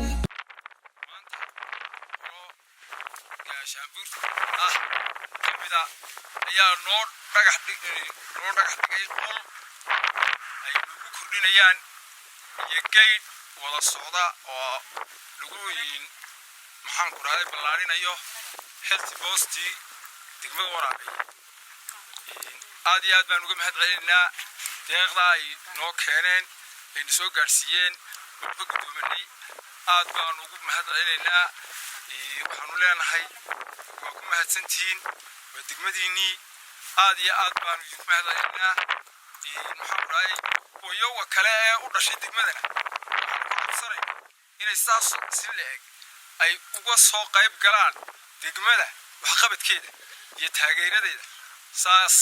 Maanta oo Gaashaanbuurta ah ka mida ayaa noo dhagax dhigay qol ay nagu kordhinayaan iyo geydh wada socda oo lagu, maxaan ku rahday, ballaarinayo health post-i degmada Waraabay. Aad iyo aad baan uga mahad celinaynaa deeqda ay noo keeneen, ayna soo gaadhsiiyeen, waan ka guddoomanay. Aad baan ugu mahad celinaynaa. Waxaanu leenahay waa ku mahadsantihiin, waa degmadiinnii. Aad iyo aad baanu idinku mahad celinaynaa. Maxaan ku dhahay, wayowa kale ee u dhashay degmadana waxaanu ka codsanaynaa inay saas si la-eg ay uga soo qayb galaan degmada waxqabadkeeda iyo taageeradeeda. Saas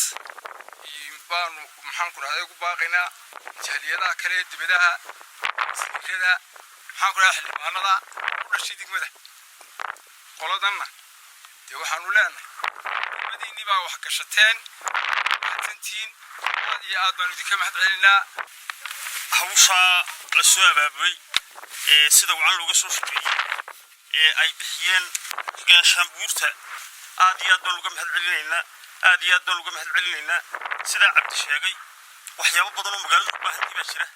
baanu, maxaan ku dhahday, ugu baaqaynaa jahliyadaha kale ee dibadaha, wasiirada, maxaan ku dhahay, xildhibaanada u dhashay degmada. Qoladanna dee waxaanu leenahay degmadiinnii baa wax gashateen, mahadsantihiin. Aad iyo aad baanu idinka mahad celinaynaa. Hawshaa la soo abaabulay ee sida wacan looga soo shaqeeyey ee ay bixiyeen Gaashaanbuurta, aad iyo aad baan uga mahad celinaynaa, aad iyo aad baan uga mahad celinaynaa. Sidaa Cabdi sheegay, waxyaabo badan oo magaalada u baahantii baa jira.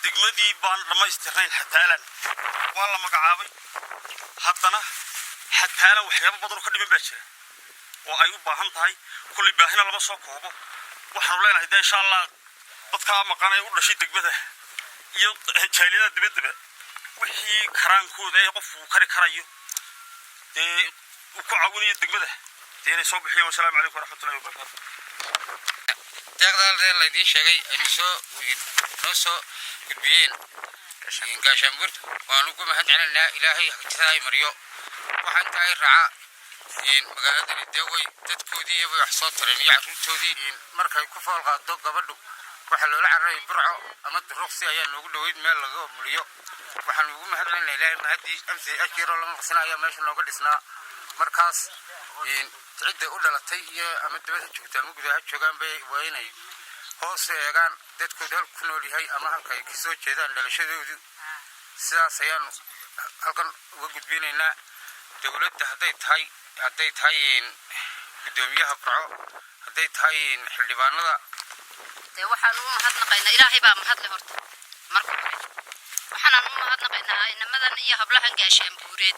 Degmadii baan dhammaystirnayn. Xataalan waa la magacaabay, haddana xataalan waxyaabo badan oo ka dhiman baa jira oo ay u baahan tahay. Kullay baahina lama soo koobo. Waxaanu leenahay dee, insha Allah, dadkaa maqan ee u dhashay degmada iyo jaaliyada dibaddaba, wixii karaankooda ee qofku kari karayo dee uu ku caawinayo degmada dee inay soo bixiyaan. Wasalaamu calaykum waraxmatullahi wabarakaatu. Deeqdaa laydiin sheegay aynu soo noo soo gudbiyeen Gaashaanbuurta waanu ugu mahad celinaynaa. Ilaahay hagtisaa ay mariyo. Waxaa intaa ay raaca, magaaladani dee way dadkoodii iyo bay wax soo tareen iyo carruurtoodii. Markay ku fool qaado gabadhu, waxaa loola cararay Burco ama Duruqsi ayaa noogu dhoweyd meel laga muliyo. Waxaanu ugu mahad celinaa Ilaahay mahaddii MCH yaroo lama maqsina ayaa meesha nooga dhisnaa. Markaas cidda u dhalatay iyo ama dibadda joogta ama gudaha joogaan bay waa inay hoos eegaan dadkoodu halku ku nool yahay ama halka ay kasoo jeedaan dhalashadoodu. Sidaas ayaanu halkan uga gudbinaynaa dowladda, hadday tahay guddoomiyaha Burco, hadday tahay xildhibaanada. Dee waxaanu u mahadnaqaynaa, Ilaahay baa mahadle horta marka hore. Waxaanaan u mahadnaqaynaa inamadan iyo hablahan Gaashaanbuureed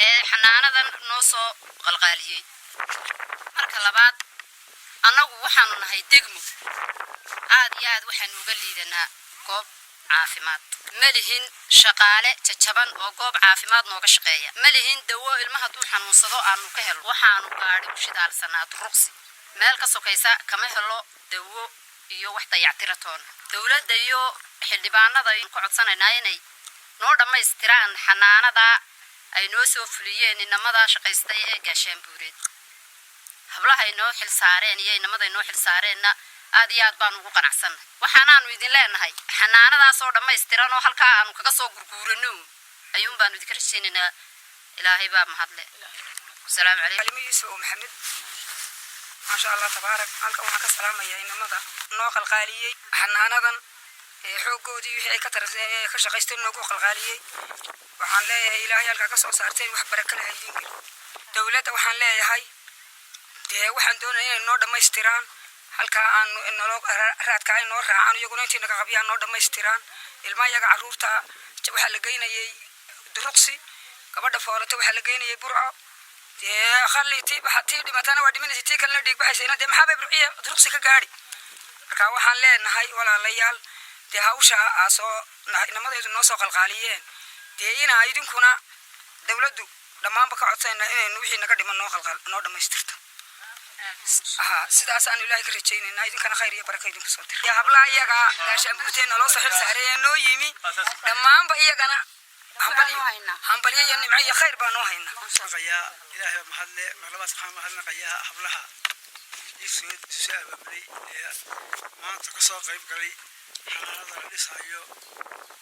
ee xanaanadan noo soo qalqaaliyey. Marka labaad, annagu waxaanu nahay degmo aad iyo aad waxaanu uga liidanaa goob caafimaad. Ma lihin shaqaale jajaban oo goob caafimaad nooga shaqeeya. Ma lihin dawo ilma hadduu xanuunsado aanu ka helo. Waxaanu gaadhi u shidaalsanaa Duruqsi, meel ka sokaysa kama helo dawo iyo wax dayactira toona. Dowladda iyo xildhibaanada ku codsanaynaa inay noo dhammaystiraan xanaanada ay noo soo fuliyeen inamada shaqaystay ee Gaashaanbuureed. Hablaha inoo xil saareen iyo inamada inoo xil saareenna aad iyo aad baanu ugu qanacsannahay. Waxaanaanu idin leenahay xanaanadaasoo dhammaystiran oo halkaa aanu kaga soo gurguurano ayuun baanu idinka rajaynaynaa. Ilaahay baa mahadle. Wasalaamu calaykum. Xalimo Yuusuf oo Maxamed, maasha Allah tabaarak. Halkan waxaan ka salaamayaa inamada noo qalqaaliyey xanaanadan ee xooggoodii wixii ay ka taraseen ee ka shaqaysteen noogu qalqaaliyey. Waxaan leeyahay, Ilaahay halkaa ka soo saarteen wax baraka leh ha idiin geliyo. Dowladda waxaan leeyahay, dee waxaan doonaya inay noo dhammaystiraan halkaa aanu naloo raadka ay noo raacaan, iyaguna intii naga qabyaan noo dhammaystiraan. Ilmaha iyaga carruurta waxaa la geynayay Duruqsi, gabadha foolata waxaa la geynayay Burco. Dee khalli tii waxa tii dhimatana waa dhimanaysa, tii kalena dhiig baxaysayna dee maxaabay Burciya Duruqsi ka gaadhi? Marka waxaan leenahay, walaalayaal, dee hawsha aa soo inamadaydu noo soo qalqaaliyeen, dee inaa idinkuna dowladdu dhammaanba ka codsayna inaynu wixii naga dhiman noo qalqaal noo dhammaystirto. Ha, sidaasaanu Ilaahay ka rajaynaynaa. Idinkana khayr iyo baraka idinku soo diray. Hablaha iyaga gaashaanbuurteenna loo soo xil saaray ee noo yimi dhammaanba iyagana hambalyo, hambalyo iyo nimco iyo khayr baa noo haynaa. Naqayaa, Ilaahay baa mahadle. Marlabaad waxaan mahadnaqayaa hablaha soo soo abaabulay ee maanta kasoo qayb galay xanaanada la dhisaayo,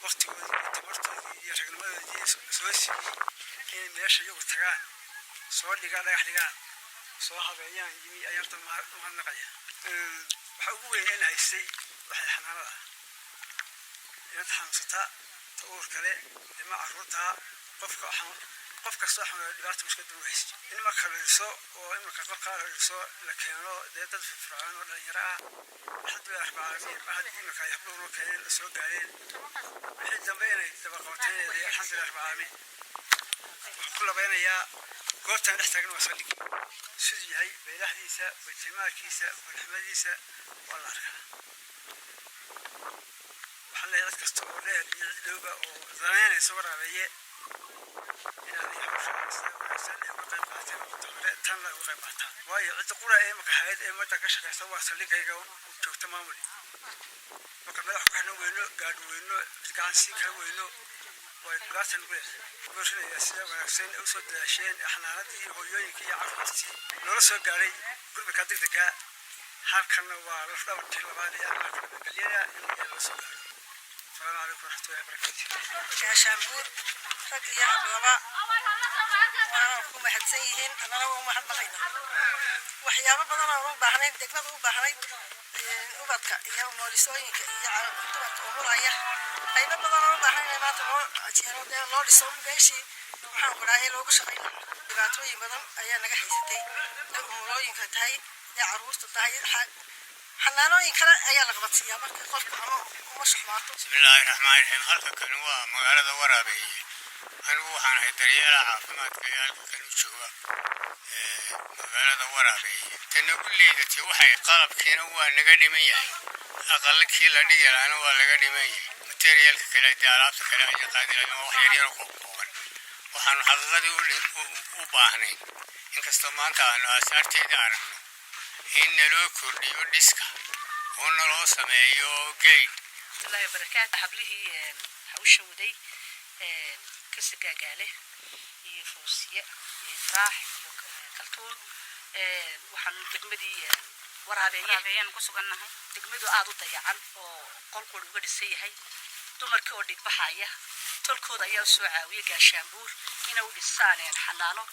waqtigoodii iyo tabartoodii iyo ragnimadoodii soo siiyey inay meesha iyagu tagaan, soo dhigaan, dhagax dhigaan, soo habeeyaan yimi ayaan horta mahadnaqaya. Waxa ugu weyn in haystay waxay xanaanada inad xanuunsata, ta uur kale, ilma carruurta, qofka qof kastoo xanuun dhibaata mushkilada u haysto in marka la dhiso oo imarka qolkaa la dhiso la keeno dee dad firfircoon oo dhalinyaro ah. Alxamdulilah rabbil caalamiin. Mar haddii imarka ay habluhu noo keeneen, la soo gaareen wixii dambe inay daba qabateen, alxamdulilah rabbil caalamiin. Waxaan ku labaynayaa, goobtaan dhex taagan waa saldhig. Siduu yahay beylahdiisa, baytilmaalkiisa, bulxumadiisa waa la arkaa. Waxaan leeyahay, cid kasta oo dheer iyo cid dhowba oo danaynaysa Waraabeeye inaanay hawsha sida wanaagsan ay uga qayb qaateen hore tanna uga qayb qaataan, waayo cidda qura ee marka hayad ee madda ka shaqeysa waa saldhigayga joogta maamuli. Marka madax ku xidhan weyno, gaadhi weyno, gacan siin kara weyno, way dhibaata nagu leedahay. Boorinayaa sida wanaagsan ay usoo dadaasheen xanaanadii hooyooyinkii iyo carruurtii loola soo gaaray gurmadka degdega. Halkanna waa lafdhabartii labaad ee ammaanka nabadgelyada in lala soo gaaro. Asalaamu calaykum waraxmatullahi wabarakaatu. Gaashaanbuur rag iyo hablaba waana ku mahadsan yihiin, annana waa u mahadnaqaynaa. Waxyaabo badan oo u baahnayd degmada u baahnayd, ubadka iyo moolisooyinka iyo dumarka umulaya, qaybo badan oo u baahan inay maanta loo jeero, dee loo dhiso meeshii maxaan ku dhahay loogu shaqayn lahaa. Dhibaatooyin badan ayaa naga haysatay, day umulooyinka tahay, day carruurta tahay. Xanaanooyin kale ayaa la qabadsiiyaa marka qofku ama uma shuxmaato. Bismillaahi raxmaani raxiim. Halka kan waa magaalada Waraabeeye. Anigu waxaan ahay daryeelaha caafimaadka ee halka kan u jooga magaalada Waraabeeye. Tana ku liidatay waxay qalabkiina waa naga dhiman yahay, aqalakii la dhigi lahaana waa laga dhiman yahay, materialka kale dee alaabta kale ayaa qaadi lahayn waa wax yaryar oo kooban. Waxaanu xaqiiqadii u baahnayn, inkastoo maanta aanu aasaarteeda aragno, in naloo kordhiyo dhiska oo naloo sameeyo geyd. Warahmatullahi wabarakaatu. Hablihii hawsha waday, kasi Gaagaale iyo Fawsiye iyo Raax iyo Kaltuun, waxaanu degmadii Waraabeeye ku sugannahay. Degmadu aada u dayacan oo qolqol uga dhisan yahay, dumarkii oo dhigbaxaya, tolkooda ayaa usoo caawiyay gaashaanbuur inay u dhisaan xanaano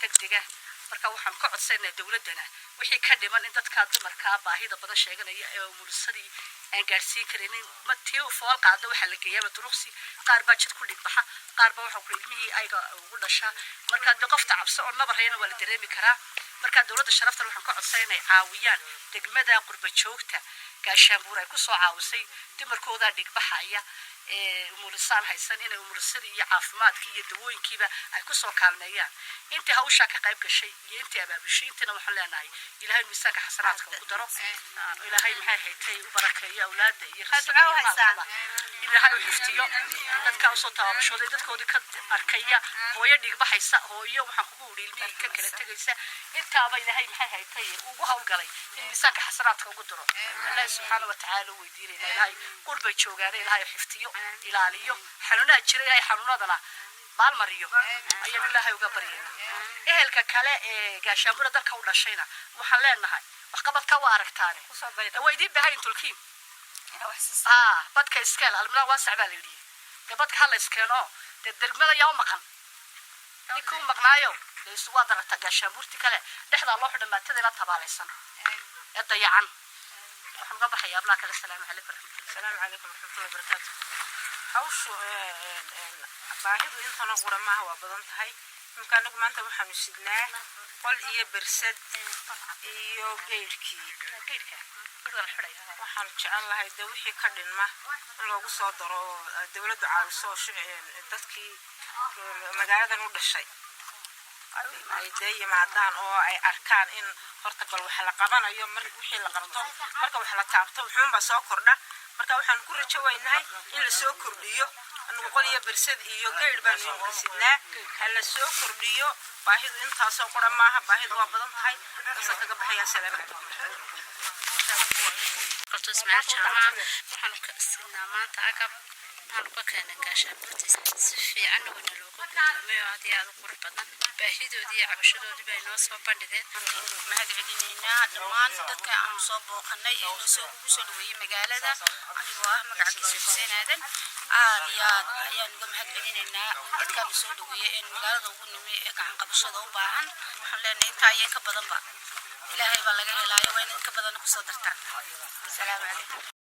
degdega. Marka waxaan ka codsanaa dowladdana wixii ka dhiman in dadkaa dumarkaa baahida badan sheeganaya ee umulisadii aan gaadhsiin karinin ma tii fool qaada waxaa la geeyaaba Duruqsi. Qaar baa jid ku dhigbaxa, qaar baa waxaa ku ilmihii ayga ugu dhashaa. Marka de qofta cabso oo nabarayana waa la dareemi karaa. Marka dowladda sharaftan waxaan ka codsanay inay caawiyaan degmada qurba joogta gaashaanbuur ay kusoo caawisay dumarkoodaa dhigbaxaya ee umulisaan haysan, inay umulisadii iyo caafimaadkii iyo dawooyinkiiba ay kusoo kaalmeeyaan. Intii hawshaa ka qayb gashay iyo intii abaabushay intiina waxaan leenahay, Ilaahay miisaanka xasanaadka ugu daro. Ilaahay maxay haytay u barakeeyo awlaadda iyo risiqa iyo maalkaba. Ilaahay u xifdiyo dadkaa usoo tabaabashooday, dadkoodii ka arkaya hooyo dhiigbaxaysa, hooyo waxaan kugu wuri ilmihii ka kala tegaysa. Intaaba Ilaahay maxay haytay ugu hawlgalay in miisaanka xasanaadka ugu daro. Ilaahay subxaana wa tacaala u weydiinayna, Ilaahay qurbay joogaana Ilaahay xifdiyo, ilaaliyo. Xanuunaha jira, Ilaahay xanuunadana maalmariyo ayaan Ilaahay uga baryayna. Ehelka kale ee Gaashaanbuura dalka u dhashayna waxaan leenahay, waxqabadka waa aragtaane, waa idiin baahayin tulkiin. Badka iskeel almilaa waasac baa la yidhi. Dee badka ha la iskeeno. Dee degmada yaa u maqan? Ninkii u maqnaayo dee isu waad aragtaa. Gaashaanbuurti kale dhexdaa loo xidhan, maatadayna tabaalaysan ee dayacan. Waxaan uga baxayaa ablaha kale. Asalaamu calaykum waraxmatullahi. Asalaamu calaykum waraxmatullahi wabarakaatu. Hawshu baahidu intana qura maaha, waa badan tahay. Imka anagu maanta waxaanu sidnaa qol iyo bersad iyo geyrhkii. Waxaanu jecel lahay de wixii ka dhinma in loogu soo daro oo dowladdu caawiso, oo dadkii magaaladan u dhashay ay dee yimaadaan oo ay arkaan in horta bal wax la qabanayo. Mar wixii la qabto, marka wax la taabto, wuxuunbaa soo kordha. Marka waxaan ku rajo weynahay in la soo kordhiyo. Anigu qol iyo bersad iyo geydh baanu imika sidnaa. Ha la soo kordhiyo. Baahidu intaasoo qura maaha, baahidu waa badan tahay. Intaasaan kaga baxaya. Asalaamu calaykum. Kalto Ismaaciil Jaamac. Waxaanu ka sidnaa maanta agab waxaanu ka keenay Gaashaanbuurtiis. Si fiicanna wana looga guddoomay oo aad iyo aad u qurux badan. Baahidoodii iyo cabashadoodii bay noo soo bandhigeen. Mahad celinaynaa dhammaan dadka aanu soo booqanay ee noo soo ugu soo dhaweeyey magaalada. Anigoo ah magacagiisa Xuseen Aadan, aad iyo aad ayaan uga mahad celinaynaa dadkaanu soo dhaweeyey ee magaalada ugu nimi ee gacan qabashada u baahan. Waxaan leenahay, intaa iyo in ka badanba Ilaahay baa laga helaayo, waa in ka badan kusoo dartaan. Asalaamu calaykum.